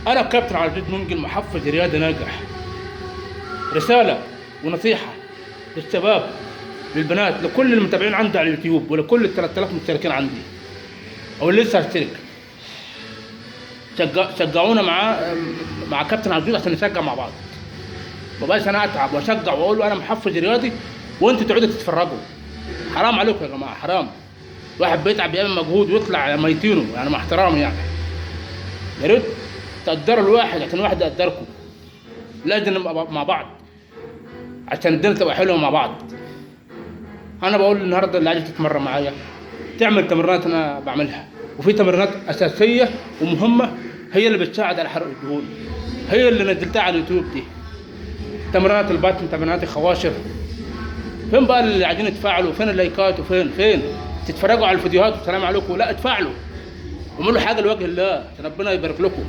انا كابتن عبد العزيز منجل، محفز رياضي ناجح. رسالة ونصيحة للشباب، للبنات، لكل المتابعين عندي على اليوتيوب، ولكل ال 3000 مشتركين عندي او اللي لسه هشترك، شجعونا مع كابتن عبد العزيز عشان نشجع مع بعض. ما بقاش انا اتعب واشجع واقول له انا محفز رياضي وانتوا تقعدوا تتفرجوا. حرام عليكم يا جماعة، حرام. واحد بيتعب بيعمل مجهود ويطلع ميتينه، يعني مع احترامي يعني. يا ريت تقدروا الواحد عشان الواحد يقدركم. لازم نبقى مع بعض عشان الدنيا تبقى حلوة مع بعض. انا بقول النهارده اللي عايز تتمرن معايا تعمل تمرينات انا بعملها، وفي تمرينات اساسية ومهمة هي اللي بتساعد على حرق الدهون، هي اللي نزلتها على اليوتيوب دي. تمرينات البطن، تمرينات الخواشر. فين بقى اللي عايزين يتفاعلوا؟ فين اللايكات؟ وفين فين تتفرجوا على الفيديوهات والسلام عليكم؟ لا، اتفاعلوا واعملوا حاجة لوجه الله عشان ربنا يبارك لكم.